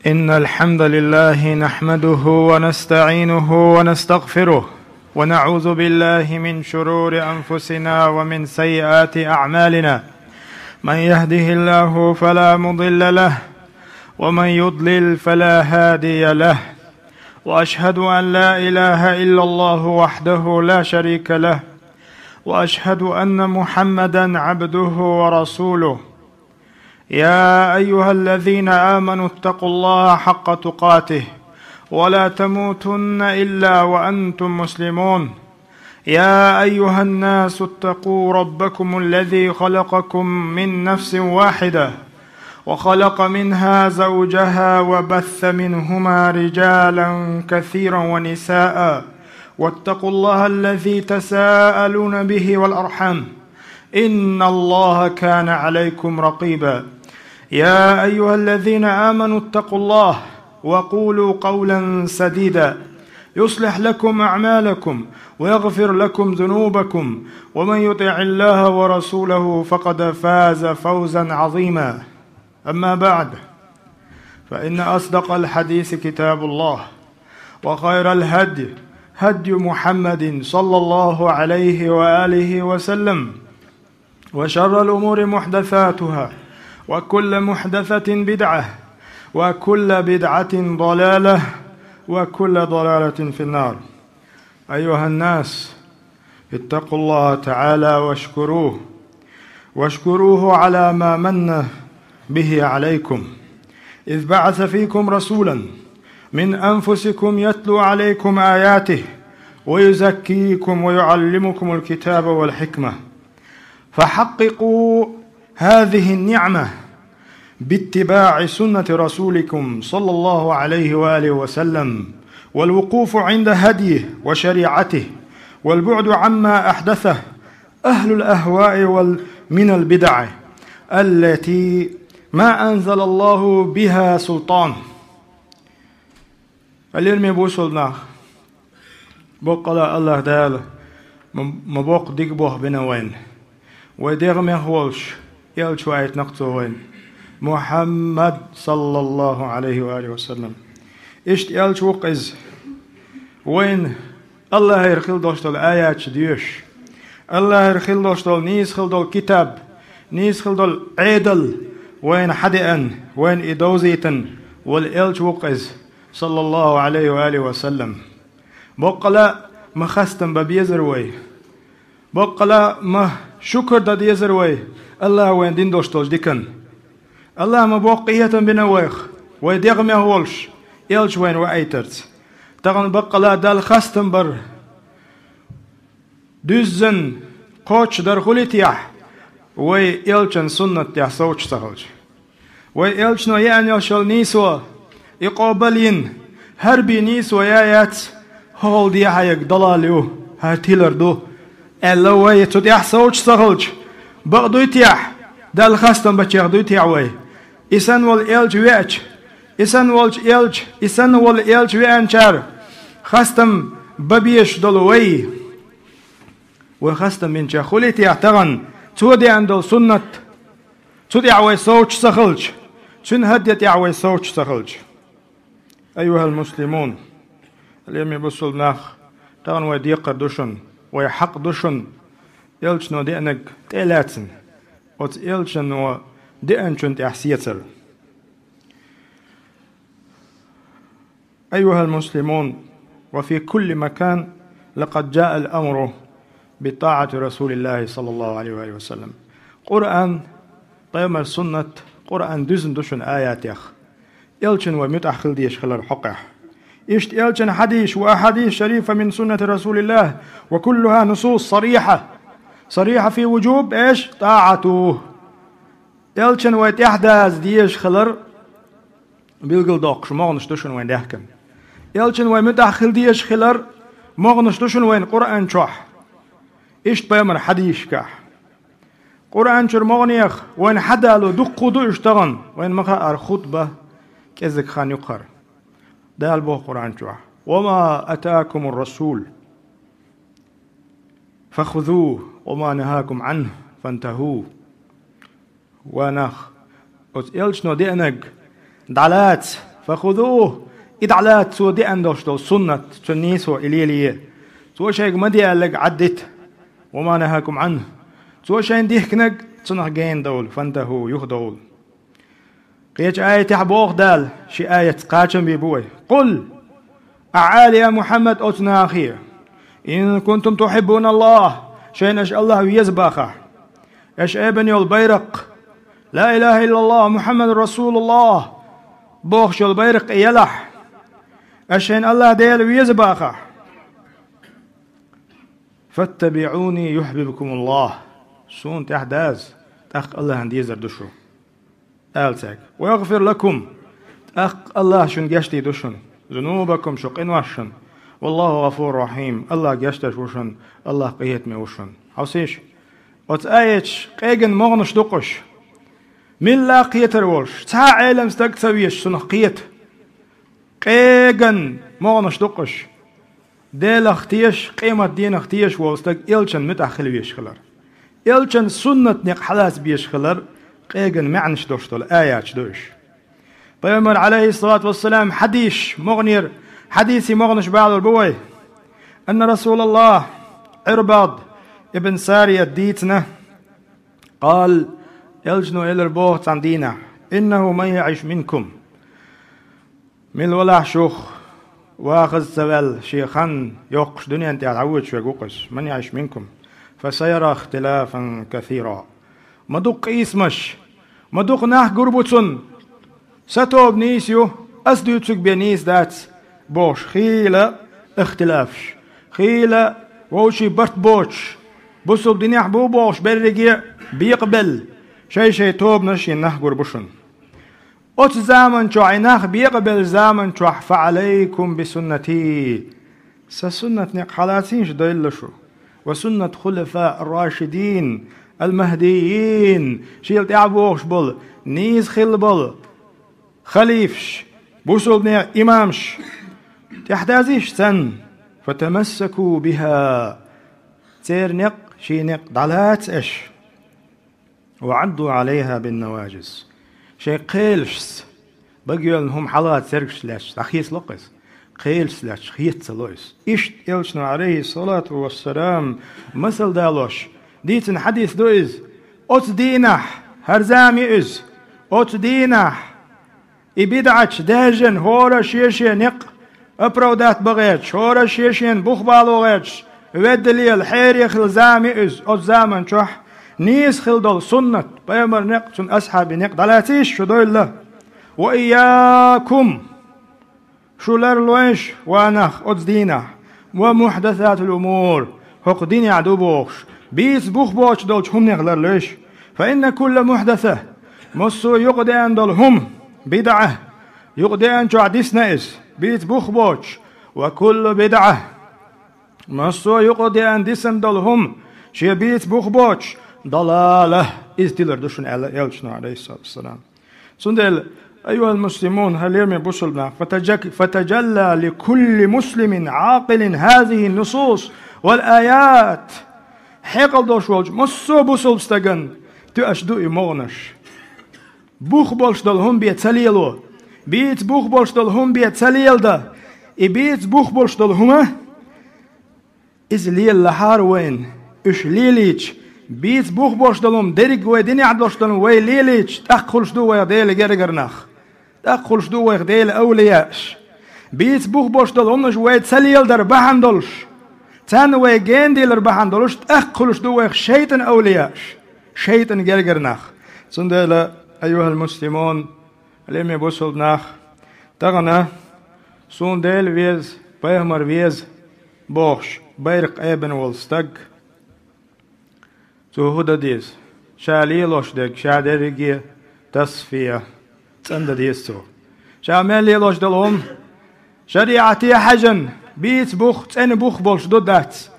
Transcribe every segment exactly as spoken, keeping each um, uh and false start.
إن الحمد لله نحمده ونستعينه ونستغفره، ونعوذ بالله من شرور أنفسنا ومن سيئات أعمالنا. من يهده الله فلا مضل له، ومن يضلل فلا هادي له. وأشهد أن لا إله إلا الله وحده لا شريك له، وأشهد أن محمدا عبده ورسوله. يا أيها الذين آمنوا اتقوا الله حق تقاته ولا تموتن إلا وأنتم مسلمون. يا أيها الناس اتقوا ربكم الذي خلقكم من نفس واحدة وخلق منها زوجها وبث منهما رجالا كثيرا ونساء، واتقوا الله الذي تساءلون به والأرحام، إن الله كان عليكم رقيبا. يا أيها الذين آمنوا اتقوا الله وقولوا قولا سديدا يصلح لكم أعمالكم ويغفر لكم ذنوبكم، ومن يطع الله ورسوله فقد فاز فوزا عظيما. أما بعد، فإن أصدق الحديث كتاب الله، وخير الهدي هدي محمد صلى الله عليه وآله وسلم، وشر الأمور محدثاتها، وكل محدثة بدعة، وكل بدعة ضلالة، وكل ضلالة في النار. أيها الناس، اتقوا الله تعالى واشكروه، واشكروه على ما من به عليكم، إذ بعث فيكم رسولا من أنفسكم يتلو عليكم آياته ويزكيكم ويعلمكم الكتاب والحكمة، فحققوا هذه النعمة باتباع سنة رسولكم صلى الله عليه وآله وسلم، والوقوف عند هديه وشريعته، والبعد عما أحدثه أهل الأهواء وال-، من البدع التي ما أنزل الله بها سلطان. Лераме бусалба нах, боккъала Аллах Дала ма, ма боккха дика бохабина вайна. Вай дегӀа мегаш волча элча ваийтина-кх Цо вайна, Мухьаммад, саллаллаху Ӏалайхи ва алихи ва саллам. Иштта элча ва-кх из. Вайна Аллахьера хила долаш дола аяташ доьшуш, Аллахьера хила долаш дола нийса хила дола китаб, нийса хила дола Ӏедал вайна хьадеана, вайна и довзийтина вола элча ва-кх из, саллаллаху Ӏалайхи ва алихи ва саллам. Боккъала ма хастам бан безар вай. Боккъала ма шукар дан дезар вай Аллахьа вайна дина долаш долча дикан. Аллахьа ма боккха къахетам бина вайх, вай дегӀа мегаш волаш, элча вайна ваийтарца. Тахан боккъала Далла хастам бар дуьззина кхочушдар хулийтехь, вай элчан суннат тӀехь совцаш ца хилча. Вай элчано яьнна йолаш йола нийсо, и къобал йина, хӀара бен нийсо я яц, хӀокхул дехьа яга далал ю, хӀара тилар ду, аьлла вай цу тӀехь совцаш ца хилча, бакъ дуй-техь, Далла хастам бачех дуй-техь вай? И санна вола элча веача, и санна волча элча, и санна вола элча веанчара хастам бан безаш долу вай, вай хастам бинчех хулийтехь тахан, цо деана долу суннат, цу тӀехь вай совцаш ца хилча, цуьнан хӀадда тӀехь вай совцаш ца хилча. Айюхьал муслимун, лераме бусалба нах, тахан вай декхар ду шуна, вай хьакъ ду шуна, элчано деанарг тӀе а лаьцна, оцу элчано деанчун тӀехь сецар. أيها المسلمون، وفي كل مكان لقد جاء الأمر بطاعة رسول الله صلى الله عليه وآله وسلم. Къуръан, пайхамар суннат, Къуръан дуьзна ду шуна аятех. Элчан вай муьтӀахь хила дезаш хилар хьокъехь. Иштта элчан хьадисаш, وأحاديث شريفة من سنة رسول الله، وكلها نصوص صريحة، صريحة في وجوب إيش؟ طاعته. Элчан вай тӀаьхьадаза дезаш хилар билгалдоккхуш могӀанаш ду шуна вайна даьхкина. Элчан вай муьтӀахь хила дезаш хилар могӀанаш ду шуна вайна Къуръан чохь, иштта пайхамар хьадисашкахь. Къуръан чуьра могӀанех вайна хьадало дуккха а ду уьш тахан, вайна ма хаара хутба кӀезиг хан ю-кх хӀара. Дала боху Къуръан чохь: وما آتاكم الرسول فخذوه وما نهاكم عنه فانتهوا. Ва нах, оцу элчано деанарг дӀалаца, فخذوه, и дӀалаца цо деана долуш долу суннат, цуьнан нийсо и лелае. Цо шайга ма де аьлларг Ӏаддита, وما نهاكم عنه, цо шайна дихкинарг, цунах гена довла, فانتهوا, юхадовла. Кхечу аятехь боху Дала, ши аятца кхачам бийр бу вай: قل, ахь ала, я Мухьаммад, оцу нахе: إن كنتم تحبون الله, шайна аша АллахӀ веза бахахь, аша айбина йолу байракх, لا إله إلا الله محمد رسول الله бохуш йолу байракх и елахь, аша шайна АллахӀ Дела веза бахахь, فاتبعوني يحببكم الله, суна тӀехь даза, тӀаккха АллахӀна дезар ду шу, ала цаьрга. ويغفر لكم, тӀаккха АллахӀа шуна гечдийр ду шуна, ذنوبكم, шун къиношна. والله غفور رحيم, АллахӀ гечдеш ву шуна, АллахӀ къинхетаме ву шуна. Хьовсийша, оцу аяташ къегина могӀанаш ду-кх уьш. Милла а кхетар волуш, цхьа а Ӏелам стаг ца везаш цунах кхета. Къегина могӀанаш ду-кх уьш. Делах тешаш, къематдийнах тешаш волу стаг элчанна муьтӀахь хила везаш хилар. Элчанан суннат некъ хьалаца безаш хилар къегина маьӀнаш долуш долу аяташ ду уьш. Пайхамар, Ӏалайхиссалату вассалам, хьадисаш могӀанера, хьадисийн могӀанаш балор бу вай: أن رسول الله, Ӏирбад ибн Сарият дийцина, قال, элчано элира боху цхьана дийнахь: إنه من يعش منكم, мила валахь шух вахаза ца ваьлла, шен хан йоккхуш дуьнен тӀехь дӀавоьдуш верг ву-кх иза, من يعش منكم فسيرى اختلافا كثيرا. Ма дукха къийсамаш, ма дукха нах гур бу цунна, сан тоба нийса ю, ас дуьйцург бен нийса дац бохуш, хийла ихтилафаш, хийла вовшийн барт боцуш, бусалба динехь бу бохуш берриге а бекъабелла, шай-шай тобанаш йина нах гур бу шуна. Оцу заман чохь и нах бекъабеллачу заман чохь, فعليكم بسنتي, сан суннат некъ хьалацийша довла шу, وسنة الخلفاء الراشدين المهديين, шел тӀаьхьа бохуш болу, нийса хилла болу халифаш, бусалбанийн имамаш, тӀаьхьадазийша царна, فتمسكوا بها, церан некъ, шен некъ дӀалаца аша. وعضوا عليها بالنواجذ. Шайн кхелашца, багайоьллина хӀума хьалаца цергаш лаьцча, дӀахецало-кх иза. Кхелашца лаьцча, хецало иза. Иштта элчано, Ӏалайхиссалату вассалам, масал далош дийцина хьадис ду иза. Оцу дийнахь, хӀара зама ю иза, оцу дийнахь и бидӀаташ даьржина, хӀора шен-шен некъ оправдать бан гӀерташ, хӀора шен-шен бух бало гӀерташ, ведда лела, хьере хилла зама ю иза. Оцу заман чохь нийса хилла долу суннат, пайхамаран некъ, цуьнан асхьабийн некъ дӀалацийша шу довла. وإياكم, шу ларлойша, ва нах, оцу дийнахь, ومحدثات الأمور, хӀокху динехь ду бохуш, бийца бух боцуш долчу хӀуманех ларлойша. فإن كل محدثة, массо а юкъадеана долу хӀума, бидӀа, юкъадеанчохь дисна иза, бийца бух боцуш, وكل بدعة, массо а юкъадеана дисина долу хӀума, шен бийца бух боцуш, ضلالة, иза тилар ду шуна, аьлла элчано, Ӏалайхиссалату вассалам. Цундела, أيها المسلمون, хӀай лераме бусалба нах, فتج-, فتجلى لكل مسلم عاقل هذه النصوص والآيات. Хьекъал долуш волчу массо а бусалба стагана тоьаш ду и могӀанаш. Бух болуш долу хӀума бен ца лело, бийца бух болуш долу хӀума бен ца леладан, и бийца бух болуш долу хӀума, иза лелалахьара вайна, уьш лелийча, бийца бух болуш долу хӀума, дерриг вай динехь долуш долу хӀума вай лелийча, тӀаккха хуьлуш ду вайх Делан гергара нах. ТӀаккха хуьлуш ду вайх Делан авлияаш. Бийца бух болуш долу хӀуманаш вай ца леладар бахьана долуш, царна вай генадийлар бахьана долуш, тӀаккха хуьлуш ду вайх шайтӀан авлияаш, шайтӀан гергара нах. Цундела, أيها المسلمون, лераме бусалба нах, тахана суна Дела веза, пайхамар веза бохуш, байракх айбина волу стаг, цо хӀун дан деза? Ша лелош дерг, ша дерриге а тасфия, цӀандан деза цо. Ша мел лелош долу хӀума, шариӀате хьаьжна, бийца бух, цӀена бух болуш ду, дац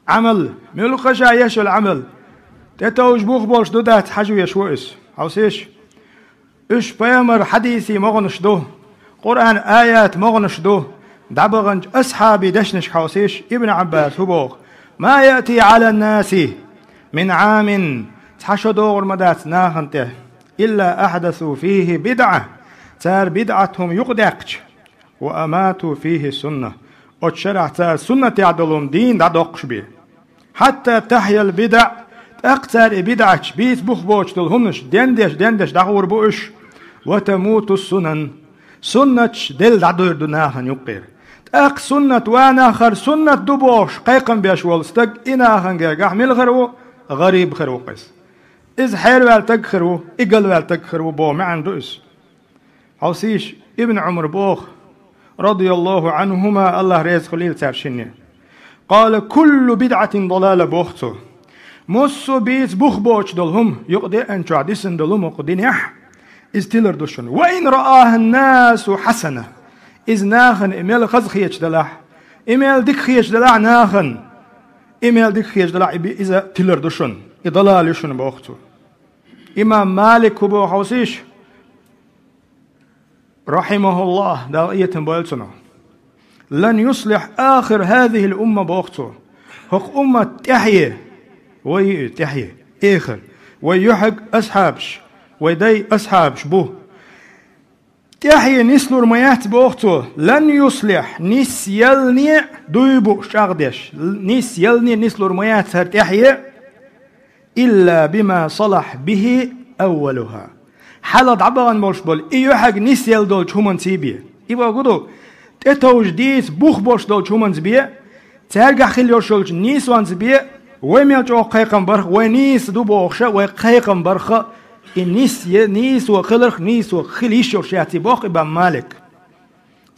Ӏамал, муьлхха ша еш йолу Ӏамал, тӀетовжа бух болуш ду, дац, хьажа веш ву иза. Хьовсийша. Уьш пайхамар хьадисийн могӀанаш ду, Къуръан аят могӀанаш ду, дӀабаханчу асхьабийн дешнашка хьовсийша, Ибн Ӏаббас хӀун боху: ما يأتي على الناس من عام, цхьа шо догӀур ма дац нахана тӀе, إلا أحدثوا فيه بدعة, Цара бидӀат хӀума юкъадаьккхича, وأماتوا فيه السنة. Оцу шарахь цара суннатехь долу хӀума дийна дӀадоккхуш бен. حتى تحيا البدع, тӀаккха цара и бидӀаташ, бийца бух боцуш долу хӀуманаш дендеш, дендеш дӀахьур бу уьш. وتموت السنن. Суннаташ делла дӀадуьйр ду нахана юккъера. ТӀаккха суннат ванах хӀара суннат ду бохуш кхайкхам беш волу стаг, и нахана гергахь мила хир ву? ГӀариб хир ву-кх иза. Иза хьерваьлла стаг хир ву, и галваьлла стаг хир ву боху маьӀна ду иза. Хьовсийша, Ибн Ӏумар боху, радияллаху Ӏанхума, Аллах реза хуьлийла цаьршинна: قال: كل بدعة ضلالة, боху цо. Массо а бийца бух боцуш долу хӀума, юкъа деана чохь дисина долу хӀума кху динехь, иза тилар ду шуна. وإن رآها الناس حسنة. Иза нахана и мел хаза хеташ делахь, и мел дика хеташ делахь нахана, и мел дика хеташ делахь, и би-, иза тилар ду шуна, и далал ю шуна, боху цо. Имам Малик хӀун боху, хьовсийша? رحمه الله, Дала къинхетам бойла цунах. لن يصلح آخر هذه الأمة, боху цо. ХӀокху уммат тӀаьхье, вай ю иза тӀаьхье, эхар. Вай юьхьиг асхьабаш, вай дай асхьабаш бу. ТӀаьхье нислур ма яц, боху цо. لن يصلح, нисъяллалц дуй бу уьш чӀагӀдеш. Нисъяллалц нислур ма яц хӀара тӀаьхье. إلا بما صلح به أولها. Хьалха дӀабахана болуш болу и юьхьиг нисъелла долчу хӀуманца бен. И бохург ду, тӀетовжа дийца бух болуш долчу хӀуманца бен, цаьргахь хила йолуш йолчу нийсонца бен, вай мел чӀогӀа кхайкхам барх, вай нийса ду бохуша, вай кхайкхам барха, и нис е-, нийсо хиларх, нийсо хила йиш йолуш яц и, боху имам Малик.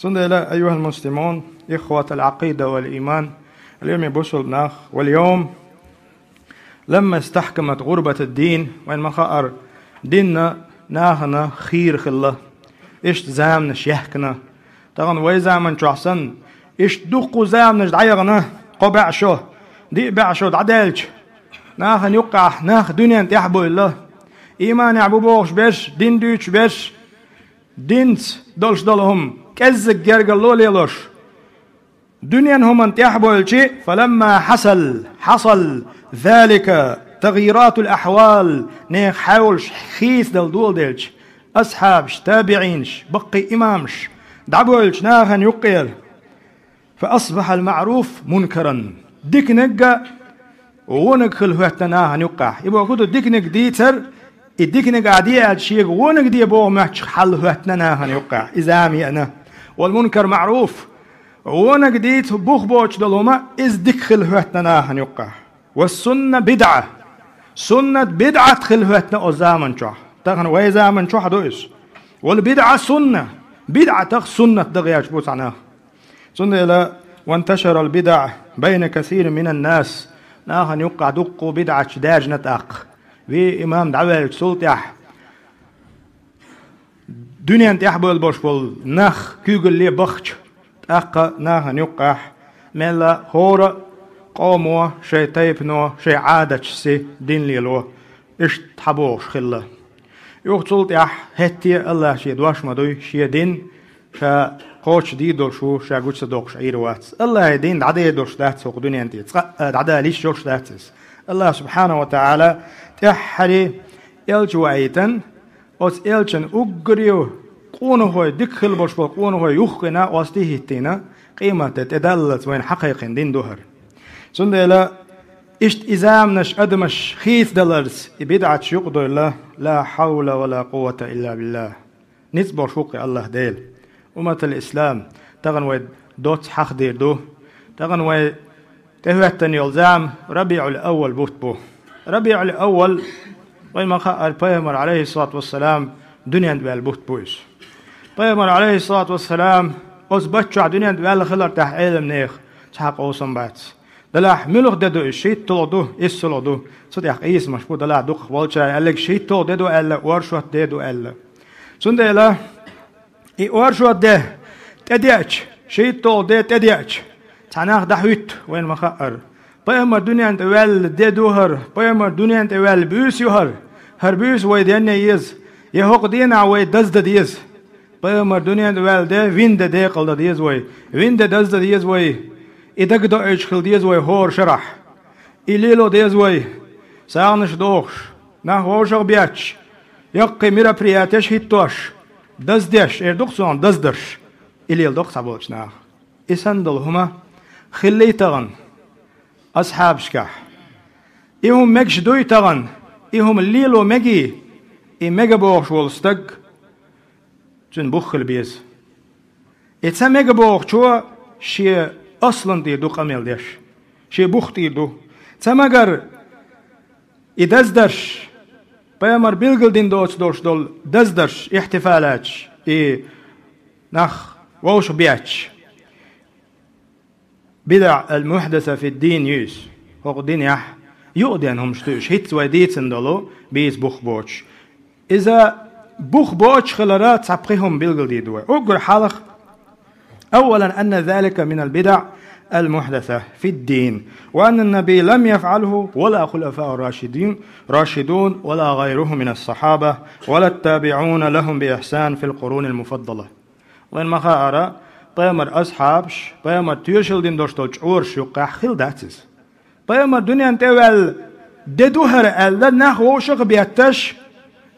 Цундела, أيها المسلمون، إخوة العقيدة والإيمان، хьоме бусалба нах, واليوم لما استحكمت غربة الدين, вайна ма-хаъара, дин нахана хийра хилла, иштта заманаш яьхкина. Тахана вай заман чохь санна, иштта дуккха а заманаш дӀаяхана, кхо бӀе шо, диъ бӀе шо дӀадаьлча, нахана юккъехь нах дуьненна тӀаьхьабевлла, ийманехь бу бохуш берш, дин дуьйцуш берш, динца долуш долу хӀума кӀеззиг гергарло лелош, дуьненан хӀуманна тӀаьхьабевлча, فلما حصل، حصل ذلك، تغييرات الأحوال، нехан хьаьвлаш хийцадала доладелча, асхьабаш, табиӀинаш, баккхий имамаш дӀабевлча нахана юккъера, فأصبح المعروف منكرا. Диканиг а вониг хила хӀоьттина нахана юккъехь. И бохург ду, диканиг дийцар, и диканиг ахь де аьлча, шега вониг де боху моьттуш хьал хӀоьттина нахана юккъехь. Иза а ма еана. والمنكر معروف. Вониг дийца бух боцуш долу хӀума, иза дика хила хӀоьттина нахана юккъехь. والسنة بدعة. Суннат бидӀат хила хӀоьттина оцу заман чохь. Тахана вай заман чохь ду иза. والبدعة سنة. БидӀатах суннат дан гӀерташ бу цхьа нах. Цундела, وانتشر البدع بين كثير من الناس, нахана юккъехь дуккха а бидӀаташ даьржина тӀаккха. Вен имам дӀаваьлча, цул тӀаьхьа дуьненна тӀаьхьабевлла болуш болу нах куьйгалле бахча, тӀаккха нахана юккъехь мелла а хӀора а къомо шайн тайпано, шайн Ӏадаташца дин лело, иштта хьабогӀуш хилла. Юха цул тӀаьхьа хӀетте а Аллах шен дош ма дуй, шен дин ша кхочушдийр долуш ву, ша гучу ца доккхуш Ӏийр вац. Аллахьан дин дӀадер долуш дац хӀокху дуьнен тӀе, цкъа а дӀадала йиш йолуш дац иза. Аллах субхьанаху ва таӀала тӀаьххьара элча ваийтина, оцу элчан уггаре а къонахой, дика хила болуш болу къонахой юххе а, оцу тӀе а хӀиттийна, къематде тӀедаллалц вайна хьакхайкхина дин ду хӀара. Цундела иштта и заманаш адамаш хийцадаларца и бидӀаташ юкъадевлла, لا حول ولا قوة إلا بالله. Ницкъ болуш ву-кх и Аллах Дела. Умматал-ислам, тахана вай доцца хьахадийр ду. Тахана вай тӀехӀоьттина йолу зама РабиӀул-Аввал бутт бу. РабиӀул-Аввал, вайна ма-хаъара, пайхамар, алейхиссалату вассалам, дуьнен тӀе ваьлла бутт бу иза. Пайхамар, алейхиссалату вассалам, оцу бутт чохь дуьнен тӀе ваьлла хилар тӀехь Ӏеламнехан цхьа а къовсам бац. Делахь муьлха де ду иза, шийтталгӀа ду, иссалгӀа ду, цу тӀехь къийсамаш бу, делахь дукхах болчара аьлларг шийтталгӀа де ду аьлла, оршот де ду аьлла. Цундела и оршот де тӀедеача, шийтталгӀа де тӀедеача, цхьа нах дӀахӀуьтту, вайна ма-хаъара. Пайхамар дуьнен тӀе ваьлла де ду хӀара, пайхамар дуьнен тӀе ваьлла буьйса ю хӀара, хӀара буьйса вай денъян еза, я хӀокху дийнахь вай даздан деза. Пайхамар дуьнен тӀе ваьлла де, вина де декъалдан деза вай. Вина де даздан деза вай. И дагадоуьйтуш хила деза вай хӀора шарахь. И лело деза вай. СагӀанаш дохуш, нах вовшах а бетташ, яккхий мероприятеш а хӀиттош, Даздеш, эр ду-кх цунах даздарш, и леладо-кх цхьаболчу наха. И санна долу хӀума хиллий тахана асхьабашкахь? И хӀума мегаш дуй тахана? И хӀума лело мегий? И мега бохуш волу стаг, цуьнан бух хила беза. И ца мега бохучо шен аслан тӀера ду къамел деш, шен бух тӀера ду. Ца магар и даздарш, пайхамар билгалдина доцу долуш долу даздарш, ихтифалаташ, и нах вовшах бетташ. Бидаъ ал-мухдаса фид-дин ю иза. ХӀокху динехь юкъадеана хӀумаш ду уьш, хӀинцца вай дийцина долу, бийца бух боцуш. Иза бух боцуш хиларан цхьа пхи хӀума билгалдийр ду вай. Уггар хьалха: أولا أن ذلك من البدع المحدثة في الدين، وأن النبي لم يفعله ولا خلفاء الراشدين، راشدون، ولا غيره من الصحابة، ولا التابعون لهم بإحسان في القرون المفضلة. Вайн ма-хаара, пайхамар асхьабаш, пайхамар тоьшалла дина долуш долчу чкъураш юккъехь хилла дац иза. Пайхамар дуьнен тӀе ваьлла де ду хӀара аьлла, нах вовшах а бетташ,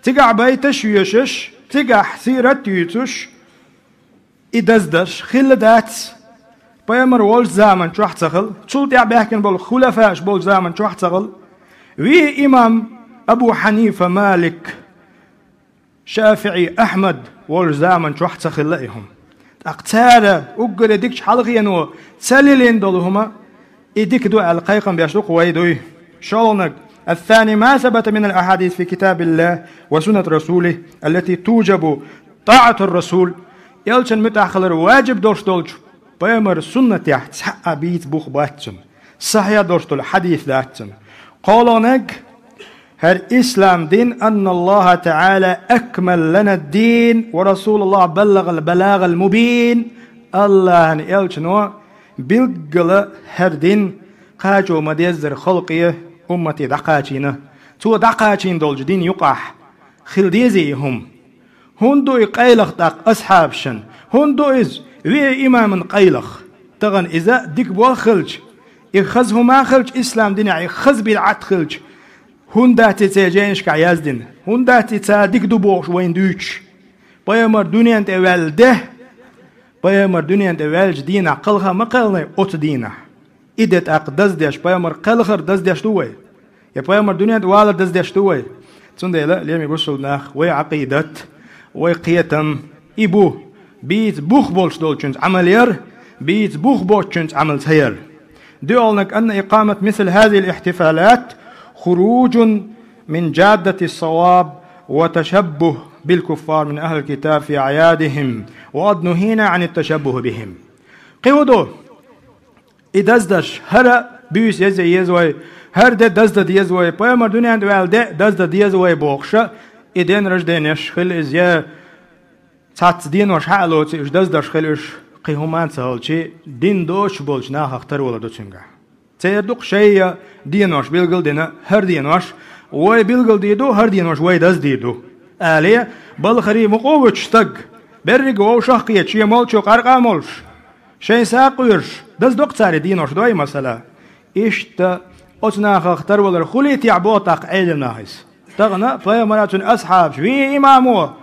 цигахь байташ а йоьшуш, цигахь сират а юьйцуш, и даздарш хилла дац. Пайхамар волчу заман чохь а ца хилла, цул тӀаьхьа баьхкина болу хулафаш болчу заман чохь а ца хилла. Вий имам Абу Хьанифа, Малик, ШафиӀи, Ахьмад волчу заман чохь а ца хилла и хӀума. ТӀаккха цара уггаре дикачу хьалхено ца лелийна долу хӀума и дика ду аьлла кхайкхам беш ду-кх вай, дуй. ШолгӀаниг: الثاني ما ثبت من الأحاديث في كتاب الله وسنة رسوله التي توجب طاعة الرسول. Элчан муьтӀахь хилар ваджиб долуш долчу пайхамар суннатехь цхьа а бийца бух бац цуьнан. Сахьихь долуш долу хьадис дац цуьнан. КхоалгӀаниг: хӀара ислам дин, أن الله تعالى أكمل لنا الدين ورسول الله بلغ البلاغ المبين. АллахӀан элчано билггала хӀара дин кхачо ма-деззара халкъе, уммате дӀакхачийна. Цо дӀакхачийна долчу дин юкъахь хила дезий и хӀума? ХӀунда ду и къайлаха тӀаккха асхьабашна? ХӀунда ду иза виъ имаман къайлаха? Тахана иза дика болх хилча, и хаза хӀума хилча, ислам динехь и хаза бидӀат хилча, хӀунда дац и церан жайнашкахь яздина? ХӀунда дац и цара дика ду бохуш вайна дуьйцуш? Пайхамар дуьнен тӀе ваьлла де, пайхамар дуьнен тӀе ваьллачу дийнахь кхалха ма кхелхинай оцу дийнахь. И де тӀаккха даздеш, пайхамар кхелхар даздеш ду вай? Я пайхамар дуьнен тӀе валар даздеш ду вай? Цундела, лераме бусалба нах, вай Ӏакъидат, вай кхетам и бу: бийца бух болуш долчуьнца Ӏамал яр, бийца бух боцучуьнца Ӏамал ца яр. ДоьалгӀаниг: أن إقامة مثل هذه الاحتفالات خروج من جادة الصواب وتشبه بالكفار من أهل الكتاب في أعيادهم، وقد نهينا عن التشبه بهم. Кхин хӀун ду? И даздарш, хӀара буьйса еза еза вай, хӀара де даздан деза вай, пайхамар дуьнен тӀе ваьлла де даздан деза вай бохуша, и день рожденеш хила иза, я цхьацца денош хьа а лоций, уьш даздарш хила уьш, кхин хӀума а ца хилчий, дин доцуш болчу нахах тарвалар ду цуьнгахь. Церан ду-кх шайн денош билгал а дина, хӀара денош вай билгалдийр ду, хӀара денош вай даздийр ду, алий, балхара мукъа а вуьтуш стаг, берриг а вовшах а кхеташ, шен молчо къаркъа а молуш, шайн сагӀа къуьйруш, даздан до-кх цара и денош, дуй, масала. Иштта оцу нахах тарвалар хуьлий техьа боху тӀаккха Ӏелам наха иза. Тахана пайхамара, цуьнан асхьабаша, виъ имамо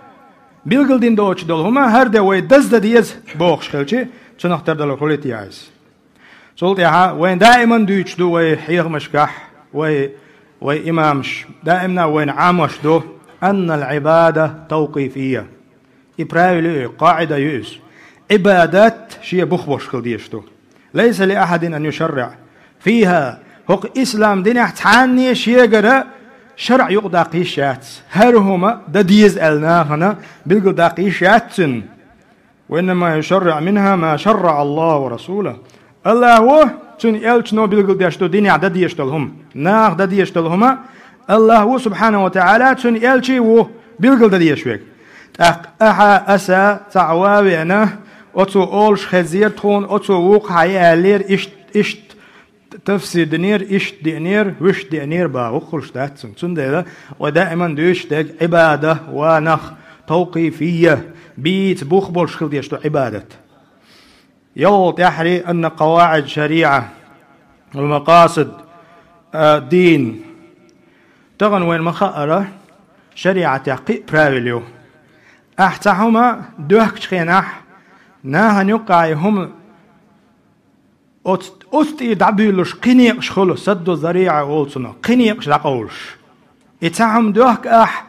билгалдина доцуш долу хӀума хӀара де вай даздан деза бохуш хилчий, цунах тардалар хуьлий техьа иза? Цул тӀаьхьа вайна даиман дуьйцуш ду вай хьехамашкахь, вай, вай имамаш, даимна вайна Ӏамош ду: أن العبادة توقيفية. И правило ю, къаӀида ю иза. Ӏибадат шен бух болуш хила дезаш ду. ليس لأحد أن يشرع فيها. ХӀокху ислам динехь цхьанне шегара шарӀ юкъадаккха йиш яц. ХӀара хӀума дан деза аьлла нахана билгалдаккха йиш яц цуьнан. وإنما يشرع منها ما شرع الله ورسوله. АллахӀ ву, цуьнан элчано билгалдеш ду динехь дан дезаш долу хӀума. Наха дан дезаш долу хӀума АллахӀ ву, субхьанаху ва таӀала, цуьнан элча ву билгалдан дезаш верг. ТӀаккха ахьа, аса цхьаъ ван а веана, оцо олуш хезира тхуна, оцо вукху хьан и аьллера, иштта, иштта тафсир динера, иштта деанера, вуьшта деанера бохург хуьлуш дац цуьнан. Цундела вай даиман дуьйцуш дерг Ӏибада, ванах, тавкъифия, бийца бух болуш хила дезаш ду Ӏибадат. ЯлхолгӀа тӀаьххьарий: أن قواعد الشريعة ومقاصد الدين. Тахана вайна ма-хаъара, шариӀатехь кхин а правила ю. Ахь цхьа хӀума доьхкучу хенахь, нахана юккъахь и хӀума оцу, оцу тӀе дӀабуьйлуш кхин некъаш хуьлу, садду зариӀа олу цунах, кхин некъаш дӀакъовлуш. И цхьа хӀума доьхку ахь,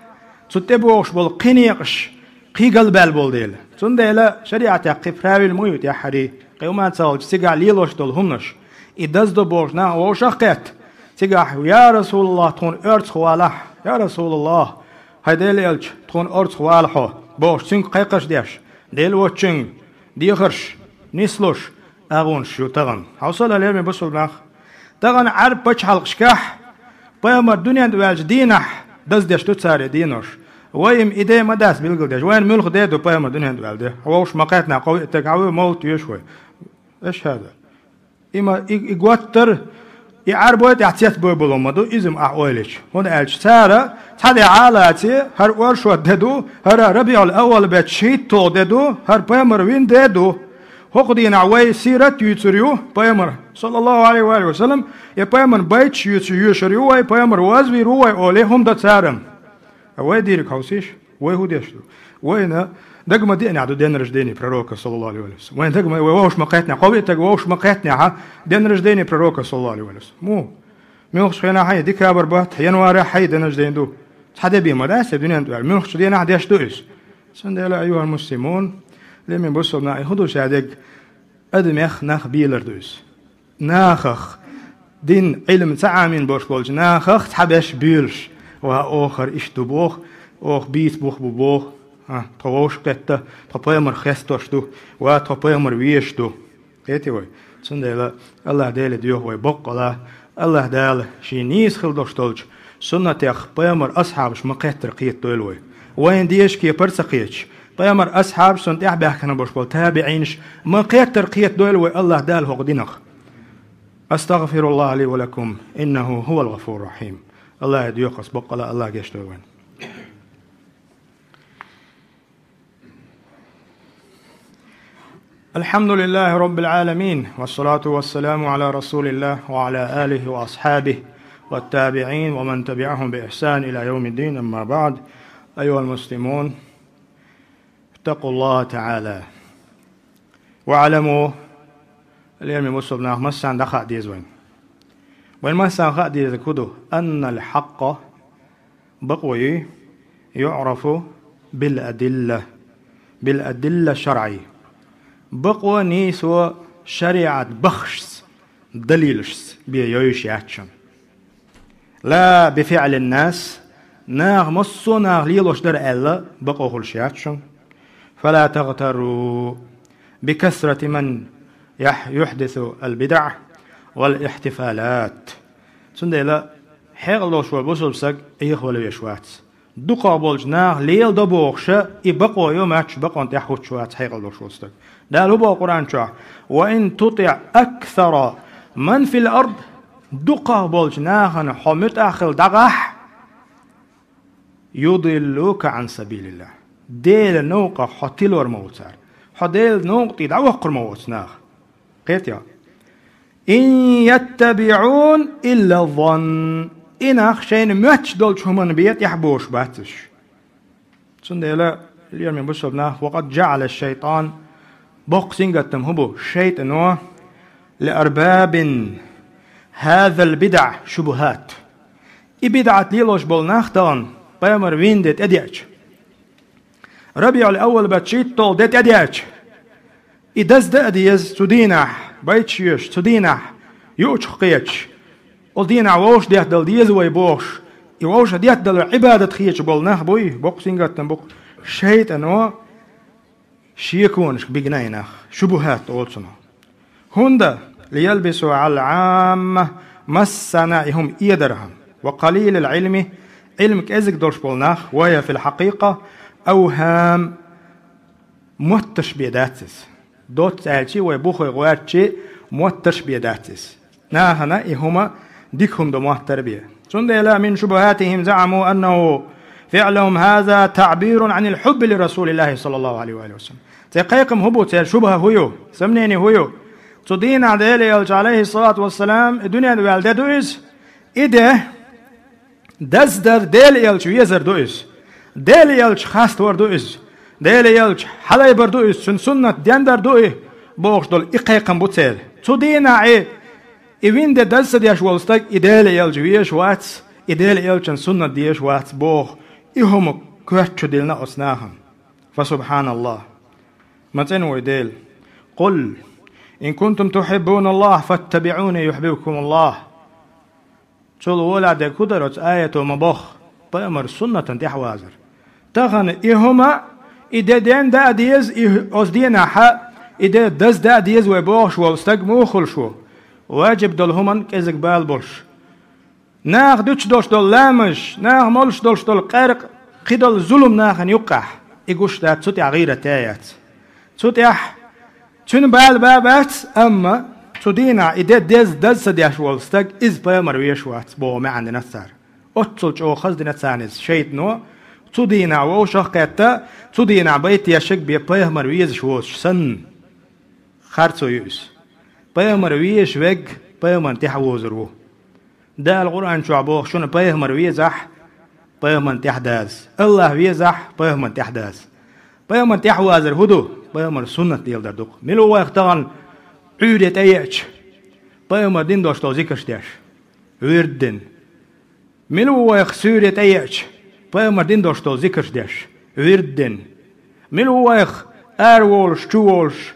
цу тӀе богӀуш болу кхин некъаш кхин галбаьлла болу дела. Цундела шариӀатехь кхин правил ма ю тӀаьххьарий, кхин хӀума ца хилча цигахь лелош долу хӀуманаш. И даздо бохуш нах вовшах а кхетта. Цигахь: «Я Расулаллах, тхуна оьрцах валахь! Я Расулаллах, хьайн Делан элча, тхуна оьрцах вала хьо», бохуш цуьнга кхайкхарш деш, Дела воцчуьнга дехарш нислуш, агӀонаш ю тахана. Хьовсал, лераме бусулба нах. Тахана Ӏаьрбийн пачхьалкхашкахь пайхамар дуьнен тӀе ваьллачу дийнахь даздеш ду цара и денош. Вай-м и де ма дац билгалдеш. Вайна муьлха де ду пайхамар дуьнен тӀе ваьлла де? Хьо вовшах ма кхетнехь, кхо-виъ стаг хьан вуй мовлид йоьшу вай? Эшхьада. И ма, и, и готтар, и Ӏаьрбой тӀехь цецбой болу ма ду, иза-м ахь ойла йича. ХӀунда аьлча цара цхьа де Ӏалаций, хӀара оршот де ду, хӀара РабиӀул-Аввал беттан шийтталгӀа де ду, хӀара пайхамар вина де ду. ХӀокху дийнахь вай сират юьйцур ю пайхамар, саллаллаху Ӏалайхи ва алихи ва саллам, я пайхамар байташ юьйцу йоьшур ю вай, пайхамар вазвийр ву вай олий, хӀума до цара-м. Вай дийриг хьовсийша, вай хӀун деш ду? Вайна дага ма деанехь ду день рождения пророка, саллаллаху Ӏалайхи ва саллам. Вайна дага ма, вай вовшах ма кхетнехь, кхо-виъ стаг вовшах ма кхетнехь, день рождения пророка, саллаллаху Ӏалайхи ва саллам. Муха? Муьлххачу хенахь хьайн декабрь баттахь, январехь хьайн день рождения ду. Цхьа де бен ма дац и дуьнен тӀе ваьлла, муьлххачу дийнахь деш ду иза. Цундела, айюхал муслимун, лераме бусулба нах, и хӀун ду шадерг? Адамех нах белар ду иза. Нахах, дин, Ӏилма ца Ӏамийна болуш болчу нахах цхьаберш буьйлуш: «Ва, оха хӀара иштта ду боху, оха бийца бух бу боху, а, тхо вовшах кхетта, тхо пайхамар хестош ду, ва, тхо пайхамар везаш ду». Кхетий вай? Цундела АллахӀ Деле доьху вай боккъала, АллахӀ Дала шен нийса хила долуш долчу суннатех пайхамар асхьабаш ма-кхеттара кхетадойла вай. Вайна дезачу кепара ца кхеташ, пайхамар асхьабаш, цунна тӀаьхьа баьхкина болуш болу табиӀинаш ма-кхеттара кхетадойла вай АллахӀ Дала хӀокху динах. أستغفر الله لي ولكم، إنه هو الغفور الرحيم. АллахӀе доьху ас боккъала, АллахӀ гечдойла вайна. الحمد لله رب العالمين، والصلاة والسلام على رسول الله وعلى آله وأصحابه والتابعين ومن تبعهم بإحسان إلى يوم الدين، أما بعد. أيها المسلمون، اتقوا الله تعالى واعلموا، лераме бусулба нах, массарна дӀахаа деза вайна. Вайна массарна хаа дезарг хӀун ду? أن الحق، бакъо ю, يعرف بالأدلة، بالأدلة الشرعية. Бакъо нийсо шариӀат баххашца, далилашца бен йовзуш яц шуна. لا بفعل الناس، наха, массо а наха лелош дара аьлла, бакъо хуьлуш яц шуна. فلا تغتروا بكثرة من يح-، يحدث البدع والاحتفالات. Цундела хьекъал долуш волу бусулба стаг Ӏехавала веш вац. Дукхах болчу наха леладо бохуша, и бакъо ю, мачча бакъонна тӀехь хӀуттуш вац хьекъал долуш волу стаг. Дала хӀун боху Къуръан чохь: «وإن تطع أكثر من في الأرض», дукхах болчу нахана хьо муьтӀахь хилла дӀагӀахь, «يضلوك عن سبيل الله», Делан новкъах хьо тилор ма ву цара. Хьо Делан новкъа тӀе дӀавоккхур ма воцу наха. Кхетий? «إن يتبعون إلا الظن». И нах шайна моьттуш долчу хӀуманна бен тӀехь бозуш бац уьш. Цундела, лераме бусулба нах, «وقد جعل الشيطان», боккха сингаттам хӀун бу? ШайтӀано «لأرباب هذه البدع شبهات». И бидӀат лелош болу нах тахана, пайхамар вийна де тӀедеача, РабиӀул-Аввал беттан шийтталгӀа де тӀедеача, и даздан а деза цу дийнахь, байташ йоьшуш, цу дийнахь юучух кхеташ, оцу дийнахь вовшах деттадала деза вай бохуш, и вовшах деттадалар Ӏибадат хеташ болу нах буй, боккха сингаттам бу-кх, шайтӀано шеконашка бигина и нах, шубухӀат олу цунах. ХӀунда, «ليلبسوا على العامة», массарна и хӀума эдархьама, «وقليل العلم», Ӏилма кӀезиг долуш болу нах, «وهي في الحقيقة أوهام», моттарш бен дац иза. Доцца аьлчи, вай бухой гӀоьртчи, моттарш бен дац иза. Нахана и хӀума дика хӀума ду моттар бен. Цундела: «من شبهاتهم زعموا أنه فعلهم هذا تعبير عن الحب لرسول الله صلى الله عليه وآله وسلم». Церан кхайкхам хӀун бу, церан шубхӀа хӀун ю, сомнение хӀун ю? Цу дийнахь Делан элча, алейхиссалату вассалам, и дуьнен ваьлла де ду иза? И де даздар, Делан элча везар ду иза. Делан элча хаставар ду иза. Дела элча хьалайбар ду иза, цуьнан суннат дендар ду и, бохуш долу и кхайкхам бу церан. Цу дийнахь и, и вина де даза ца деш волу стаг, и Дела элча везаш вац, и Дела элчан суннат дезаш вац боху, и хӀума коьрта чу диллина оцу нахана. Фа субханаллахӀ. Ма цӀена вай Дела. Къул, ин кунтум тухьиббуналлахӀ, фаттабиӀуни, юхьбибкумуллахӀ. Цул волахь дерг хӀун дара оцу аято ма бохху, пайхамар суннатан тӀаьхьавазар. Тахана и хӀума, и де ден да а деза, и оцу дийнахьа, и де даза да а деза вай бохуш волу стаг муха хуьлуш ву? Ваджиб долу хӀуманна кӀезиг бала болуш. Наха дуьтуш долуш долу ламазаш, наха молуш долуш долу къаьркъа, кхидолу зулам нахана юккъехь, и гуш дац, цу тӀехь гӀийрат а яц. Цу тӀехь цуьнан бала ба а бац, амма цу дийнахь и де деза даза ца деш волу стаг, иза пайхамар везаш вац, боху маьӀна дина цара. Оццул чӀогӀа хаза дина царна иза шайтано, цу дийнахь вовшах а кхетта, цу дийнахь байт ешшаг бен пайхамар везаш воцуш санна. Харцо ю иза. Пайхамар везаш верг пайхамарна тӀаьхьавозур ву. Дала Къуръан чохь боху шуна: пайхамар везахь, пайхамарна тӀаьхьадаза. АллахӀ везахь, пайхамарна тӀаьхьадаза. Пайхамарна тӀаьхьавазар хӀун ду? Пайхамаран суннат леладар ду-кх. Мила ву вайх тахана Ӏуьйре тӀееача, пайхамар дина долуш долу зикарш деш? Вирд дина. Мила ву вайх суьйре тӀееача, пайхамар дина долуш долу зикарш деш? Вирд дина. Мила ву вайх араволуш, чуволуш,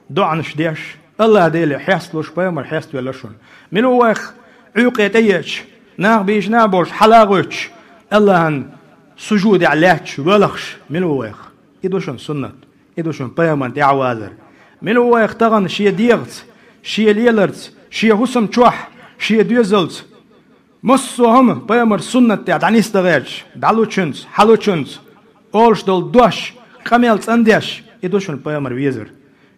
доӀанаш деш, АллахӀ Деле хьесталуш, пайхамар хьеставелла шуна? Мила ву вайх Ӏуьйкъе тӀееача, нах бийшина а болуш, хьала а гӀоьттуш, АллахӀан сужудехь лаьтташ, воьлхуш? Мила ву вайх? И ду шуна суннат. И ду шуна пайхамарна тӀаьхьавазар. Мила ву вайх тахана шен дегӀаца, шен леларца, шен хӀусам чохь, шен доьзалца? Массо а хӀума пайхамар суннат тӀехь дӀанисдан гӀерташ, дӀалучуьнца, хьалучуьнца, олуш долу дош, къамел цӀандеш, и ду шуна пайхамар везар.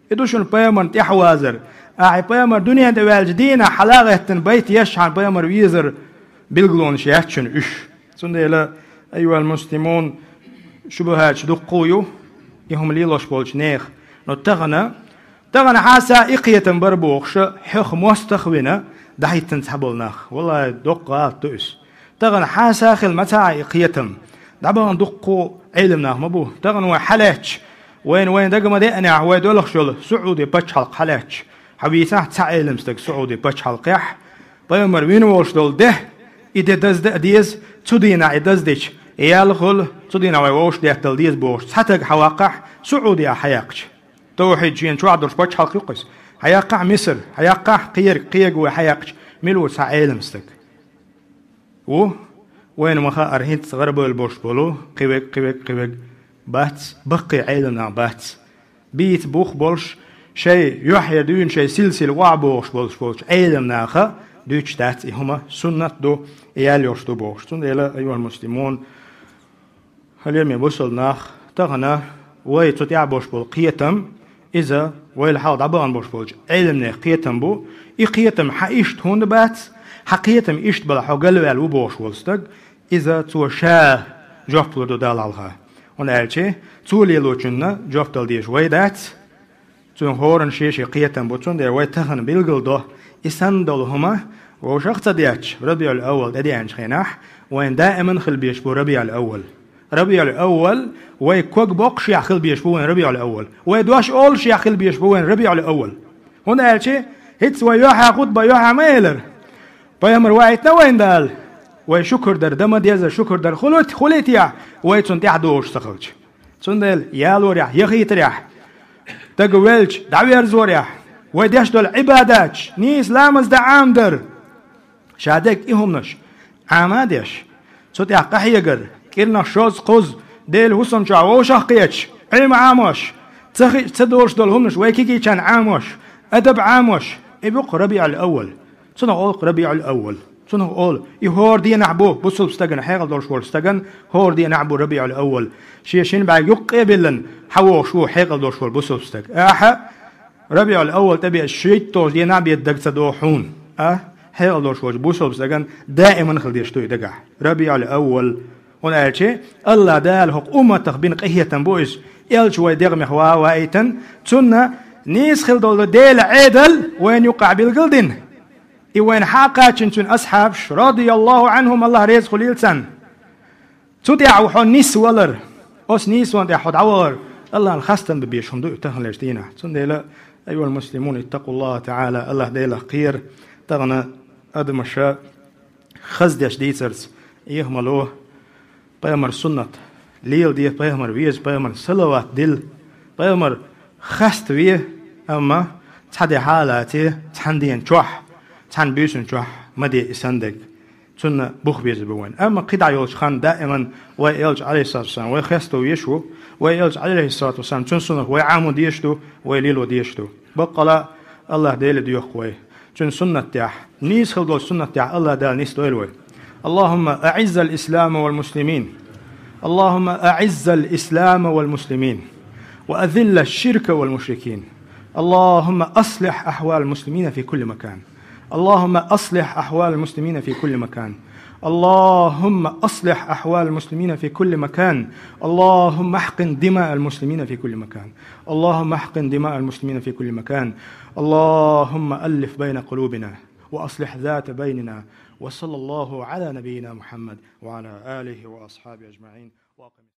И ду шуна пайхамарна тӀаьхьавазар. Ахьа и пайхамар дуьнен тӀе ваьллачу дийнахь хьала а гӀеттина байт еш хьан пайхамар везар билгалонаш яц шуна уьш. Цундела, айюхал муслимун, шубахӀаташ дуккха а ю, и хӀума лелош болчу нехан. Но тахана, тахана хьан са и кхетам бара бохуша, хьох мостагӀа вина, дӀахӀиттина цхьаболу нах. Валлай, доккха гӀалат ду иза. Тахана хьан са хила ма ца Ӏа и кхетам. ДӀабахана дуккха а Ӏелам нах ма бу. Тахана вай хьалаьтташ, вайна вайна дага ма деанехь, вай доьлхуш йолу Суьгьуди пачхьалкх хьалаьтташ, хьан вийцахь цхьа Ӏелам стаг Суьгьуди пачхьалкхехь, пайхамар вина волуш долу де, и де дазда а деза, цу дийнахь и даздича, ял хуьлу, цу дийнахь вай вовшах деттал деза бохуш, цхьа таг хьан ваккхахь, Суьгьуди а хьаяккхача. Тавхьид шена чохь долуш пачхьалкх ю-кх иза. Хьаяккхахь Мисар, хьаяккхахь кхерга, кхерга вай хьаяккхача, мила ву цхьа Ӏелам стаг? Ву, вайна ма-хаъара, хӀинцца гӀарабевлла болуш болу, кхин верг, кхин верг, кхин верг. Бац, баккхий Ӏелам нах бац. Бийца бух болуш, шайн юьхьера дуьйна шайн силсила охьабохуш болуш болчу Ӏелам наха дуьйцуш дац и хӀума, суннат ду, ял йолуш ду бохуш. Цундела, айюхал муслимун, хьалеман бусалба нах, тахана вай цу тӀехь болуш болу кхетам, иза вайл хьалха дӀабахана болуш болчу Ӏелимнех кхетам бу. И кхетам хьан иштта хӀунда бац? Хьан кхетам иштта бала хьо галваьлла ву бохуш волу стаг, иза цо ша жоп лур ду Далла хьалха. ХӀунда аьлча цо лелочунна жоп дала дезаш вай дац. Цуьнан хӀоранна шен-шен кхетам бу, цундела вай тахана билгалдо, и санна долу хӀума вовшах а ца детташ, РабиӀул-Аввал тӀедеанчу хенахь, вайн даиман хила безаш бу РабиӀул-Аввал. РабиӀул-Аввал, вай ког боккхушехь хила безаш бу вайн РабиӀул-Аввал. Вай дош олушехь хила безаш бу вайн РабиӀул-Аввал. ХӀунда аьлча хӀинцца вай юьхьа хутба юьхьа ма элира: пайхамар ваийтина вайна Дала, вай шукур дар дан ма деза, шукур дар хуьлуьйту, хуьлуьйтехь, вай цунна тӀаьхьа догӀуш ца хилча. Цундела ялорехь, яхийтарехь, дага велча дӀаверзорехь, вай деш долу Ӏибадаташ, нийса ламаз дан Ӏамадар, ша дерг и хӀуманаш Ӏама а деш, цу тӀехь къахьегар, кӀирнах шозза-кхузза Делан хӀусам чохь вовшах а кхеташ, Ӏилма Ӏамош, ца хиъча ца долуш долу хӀуманаш вай кегийчарна Ӏамош, адаб Ӏамош, и бу-кх РабиӀул-Аввал. Цунах олу-кх РабиӀул-Аввал. Цунах олу, и хӀора дийнахь бу бусалба стагана, хьекъал долуш волчу стагана хӀора дийнахь бу РабиӀул-Аввал. Шен шина бӀаьрг юккъе а биллина, хьан вогӀуш ву хьекъал долуш волу бусалба стаг. Ахьа, РабиӀул-Аввал тӀебеача шийтталгӀачу дийнахь бен дага ца догӀу хьуна. А, хьекъал долуш волчу бусалба стагана даиман хила дезаш ду и дагахь. РабиӀул-Аввал. ХӀунда аьлча АллахӀ Дала хӀокху умматах бина къинхетам бу иза. Элча вай дегӀмех ван а ваийтина, цунна нийса хила долу Делан Ӏедал вайна юккъехь билгал а дина. И вайна хьа а кхачийна цуьнан асхьабаш, радияллахӀу Ӏанхум, АллахӀ реза хуьлийла царна. Цу тӀехь хьо нисвалар, оцу нийсонан тӀехь хьо дӀавахар, Аллахьан хастам бе безаш хӀума ду и таханлерча дийнахь. Цундела, أيها المسلمون، اتقوا الله تعالى, Аллахь Делах кхера, тахана адамаша хаза деш дийцарца, эхь ма ло, пайхамара суннат леладе, пайхамар веза, пайхамара салават дилла, пайхамар хаставе, амма цхьа де хьалаце, цхьан ден чохь, цхьан буьйсанна чохь ма де и санна дерг. Цунна бух безар бу вайна. Амма кхидӀа йолчу ханна даиман вай элча, Ӏалайхиссалату вассалам, вай хесто веш ву, вай элча, Ӏалайхиссалату вассалам, цуьнан суннат вай Ӏамо дезаш ду, вай лело дезаш ду. Баккъала Аллахь Деле доьху вай. Цуьнан суннат тӀехь, нийса хила долчу суннат тӀехь Аллахь Дала нисдойла вай. اللهم أعز الإسلام والمسلمين. اللهم أعز الإسلام والمسلمين. وأذل الشرك والمشركين. اللهم أصلح أحوال المسلمين في كل مكان. اللهم أصلح أحوال المسلمين في كل مكان. اللهم أصلح أحوال المسلمين في كل مكان. اللهم احقن دماء المسلمين في كل مكان. اللهم احقن دماء المسلمين في كل مكان. اللهم ألف بين قلوبنا وأصلح ذات بيننا. وصلى الله على نبينا محمد وعلى آله وأصحابه أجمعين.